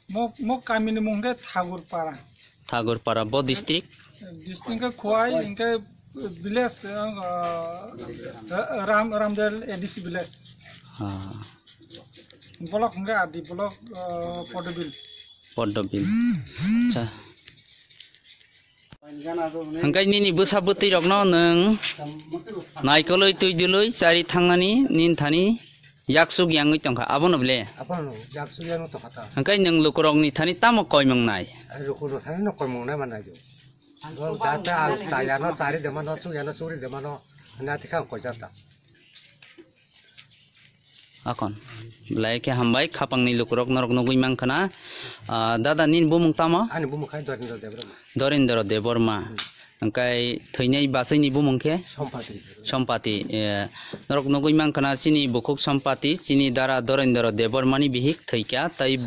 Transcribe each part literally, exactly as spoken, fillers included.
Mo, mo kamini mung khe Thagur Para. Thagur Para, bo district? District khe Khowai, hingkhe village, uh, Ram, Ramdel A D C village. Ah. Block hingkhe Adi block, uh, Podobil. Podobil. Acha. Hingkhe nini bwsa bwtwi rokno nwng naikolwi twi dulwi chari thangnani nini thani yaksuk yangwi tongkha, abono bile? Abono yaksuk yangwi tongkha ta. Hingkhe nwng lukurokni thani tamo koimung nai? Ai lukurokni thani no koimung nai manai do. Bo jate ang chayano chari demano, chukyano churi demano, hwnwi athikha ang koijakta. Akon. Belai khe hambai, khapangni lukurok norok nugwi mankha na. Ah, dada, nini bumung tamo? Ani bumung khai Dorendra Debbarma. Dorendra Debbarma. Hingkhe thwinai bwswini bumung khe? Sompati. Sompati, eh, norok nugwi mankha na chini bukhuk Sompati, chini dara Dorendra Debbarmani bihik thwikha, tai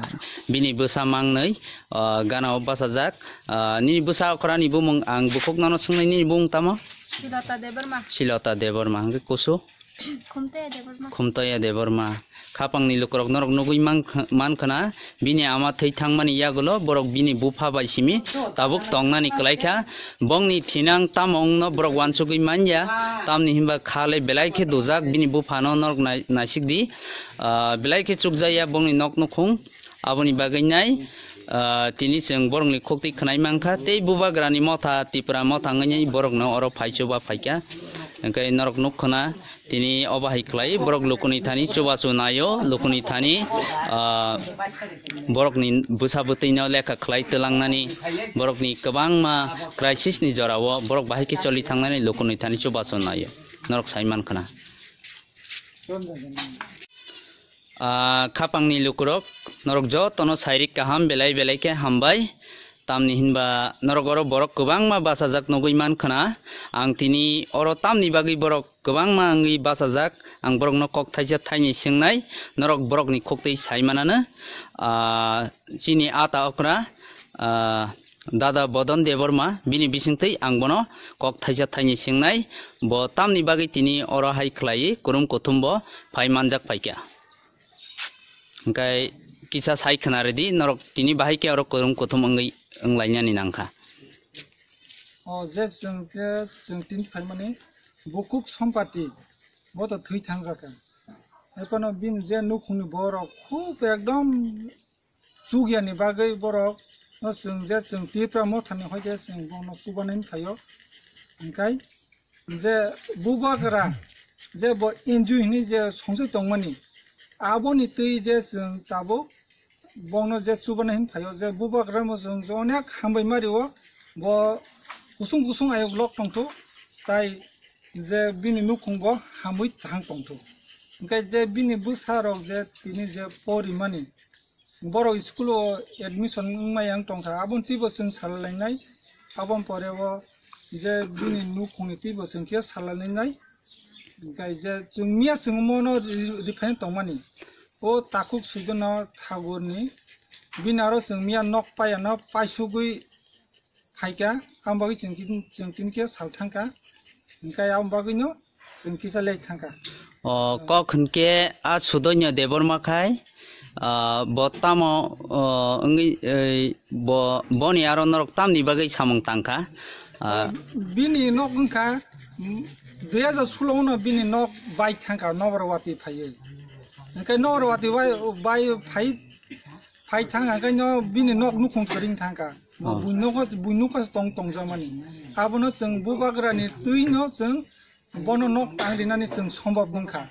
bini bwsa mangnwi, ah, gana o bachajak. Ah, nini bwsa okrani bumung ang bukhuk nono swngnai, nini bumung tamo? Silota Debbarma. Silota Debbarma, hingkhe kusu? Khumtoya Debbarma. Khumtoya Debbarma. Khapangni lukurok norok nugwi mankh-, mankha na, bini ama thwi thangmani yagulo borok bini bupha bai simi tabuk tongnani kwlaikha. Bongni thinang tamo wngno borok wansugwi manya, tamni hinba kha le belai khe dujak, bini buphano norok nai-, naisikdi. Ah, belai khe chukjaya bongni nok nukhung. Aboni bagwi nai, ah, tini chwng borokni khukti khwnai mankha, tei bubagrani motha, Tipra motha wngwi borokno oro phai chuba phaikha. Hingkhe norok nukha na, tini obo hai khlai, borok lukuni thani chubachu naio, lukuni thani, ah, borokni bwsa bwtwino lekha khlai twlangnani, borokni kwbangma crisis ni jorao borok bahai khe choli thangnani lukuni thani chubachu naio. Norok sai mankha na. Ah, khapangni lukurok, norok jotono sairik kaham, belai belai khe hambai. Tamni hinba norok oro borok kwbangma bachajak nugwi mankha na. Ang tini oro tamni bagwi borok kwbangma wngwi bachajak, ang borokno kok thaisa thaini swngnai, norok borokni khuktwi sai manano. Ah, chini ata okra, ah, Dada Bodon Debbarma, bini bisingtwi ang bono kok thaisa thaini swngnai, bo tamni bagwi tini oro hai khlaiwi kurum kuthum bo phai manjak phaikha. Hingkhe kisa sai khna rwdi, norok tini bahai khe oro kurum kuthum wngwi wnglainani nangkha. O je chwng khe chwng tini phaimani bukhuk Sompati, bo to thwi thangjakha. Ekheno bini je nukhungni borok khub ekdom chukyani bagwi borok no chwng je chwng Tipra mothani hoi khe chwng bono chubanani phaio. Hingkhe je bubagra je bo N G O hinwi je songchai tongmani, aboni twi je chwng tabuk bono je chubana hin phaio, je bubagra mo chwng je onek hambai mario, bo kusung kusung ayok lok tongthu, tai je bini nukhung bo hamwi thang tongthu. Hingkhe je bini bwsa rok je tini je porimani, borok school o admission wngmai ang tongkha, aboni twibo chwng salai lainai. Aboni pore o je bini nukhungni twibo chwng khe salai lainai. Hingkhe je chwng miya chwng mono ri-, riphaina tongmani, o takhuk Suidono Thagurni bini aro chwng miya nok paiya no paisugwi phaikha, aboni bagwi chwng kin-, chwng tini khe sal thangkha, hingkhe aboni bagwino chwng kisa late thangkha. O, kok hinkhe a Sudoino Debbarma khai, ah, bo tamo, o, wngwi, ei, bo, boni aro norok tamni bagwi samung tangkha? Ah. Bini nok wngkha, mm, dui hajar solo no bini nok bai thangkha Noborwati phaiwi. Hingkhe Noborwati bai, bai phai, phai thangkha, hingkhe no bini nok nukhung soring thangkha. Bo Oh. Buino kos, buino kos tong tongjakmani. Abono chwng bubagrani twino chwng bono nok tang rinani chwng sombab wngkha.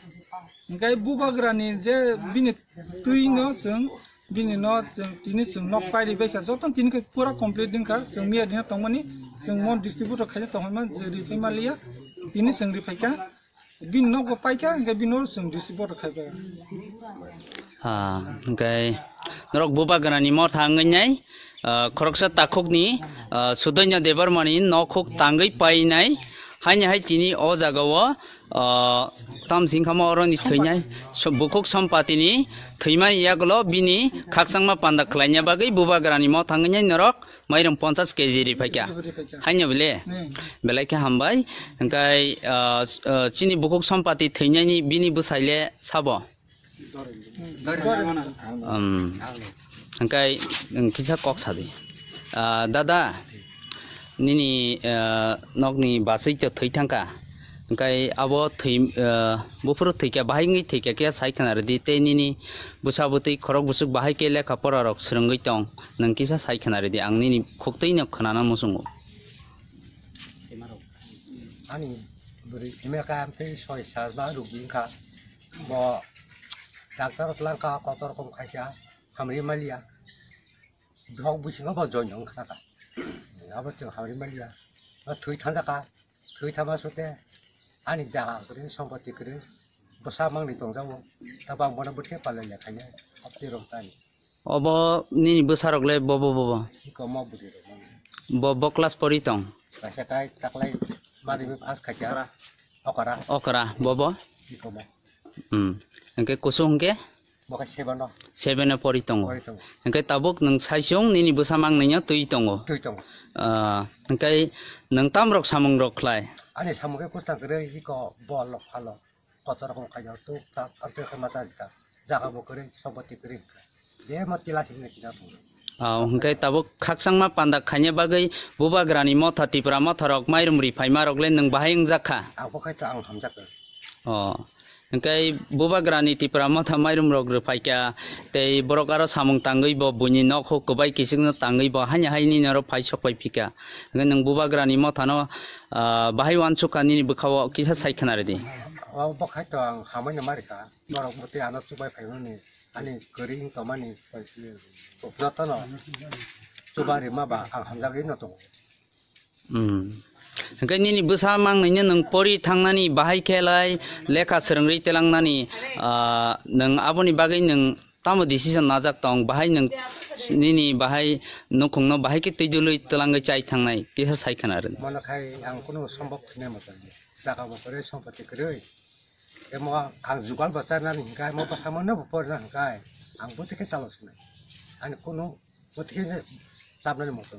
Hingkhe bubagrani je bini twino chwng, bini no chwng tini chwng nok pairi baikha, joto tini khe pura complete wngkha. Chwng miya dina tongmani, chwng mon distributor khaina tongmani, je riphaima liya, tini chwng riphaikha. Bini nogo paikha, hingkhe bini nogo chwng distributor khaikha. Ah, hingkhe norok bubagrani motha wngwi nai, ah, khoroksa takhukni, ah, Sudoino Debbarmani nokhuk tangwi painai, haini hai tini o jagao, ah, tamsing khama oroni thwinai, so-, bukhuk Sompatini thwimani yagulo bini khakchangma panda khlaina bagwi bubagrani motha wngwi nai norok mairum ponchas K G riphaikha. Riphaikha. Haino bile? Hmm. Belai khe hambai. Hingkhe, ah, ah, chini bukhuk Sompati thwinani bini bwsai le sabo? Hmm. Um, Hingkai, um, kisa kok sadi. Ah, dada, nini, ah, nokni basui to thwi thangka. Hingkai abo thwi, ah, buphuru thwikha, bahai wngwi thwikha, kisa sai khna rwdi. Tei nini bwsa bwtwi khorok bwswk bahai khe lekha pora rok swrwngwi tong, nwng kisa sai khna rwdi. Ang nini khuktwi no khwnana muchungo. Ani bwrwi himya kha, amtwi soi sal ba rugi wngkha. Bo doctor o twlang kha, kotor rokom khai kha, hamri maliya. Bihok bisingo bo join wng kha kha. Abo chwng hamri maliya. Bo thwi thangjak kha, thwi thangma sute ani jaga kwrwi, sompoti kwrwi, bwsa mangni tongjago. Tabang bono bwthe palai ya khainai, hapti rok tani. Obo nini bwsarok le bobo bobo? Iko mo bwrwi rok mangni. Bo, bo class pori tong? Kaisa kai taklai madhyamik pass khaikha. Okra. Okra, bobo? Iko mo. Hmm. Hingke kusu hingke? Bo khe seven o. Seven o pori tongo. Pori tongo. Hingke tabuk nwng saisung nini bwsa mangni no twi tongo. Twi tongo. Ah, hingke nwng tamrok samung rok khlai? Ani samung khe kwchang kwrwi, iko bol rok phalo. Kotor rokom khaina tuk tak, amtwi khe masa rita. Jaga bo kwrwi, sompoti kwrwi. Je mo tila sini kina thung. Ah, hingke tabuk khakchangma panda khaina bagwi Bubagrani motha, Tipra motha rok mairum ri phaima rok le nwng bahai wngjak kha? Ang bo khai to ang hamjak kha. Oh. Hingke Bubagrani Tipra motha mairum rok rwphaikha, tei borok aro samung tangwi bo buini nokho kwbai kichikno tangwi bo haini haini norok phai sok pai phika. Hingke nwng Bubagrani mothano, ah, bahai uansukha nini bwkhao kisa sai khna rwdi. O bo khai to ang hamai no marikha, norok bo tei ano chubai phaimani, ani kwrwi wng tongmani jotono chuba rima ba ang hamjagwi no tongo. Hmm. Hingke nini bwsa mangnaino nwng pori thangnani bahai khe lai lekha swrwngwi telangnani, ah, nwng aboni bagwi nwng tamo decision najak tong? Bahai nwng nini bahai nukhungno bahai khe twi dului twlangwi chai thangnai kisa sai khna rwdi. Mono khai ang kunu sombok khinai moto jaga bo kwrwi, sompoti kwrwi. Emo ang jugal bwsa nani hingkai, mo bwsa mo no bo porina hingkai, ang bwtwi khe chalok sinai. Ani kunu bwtwi khe chapnani moto.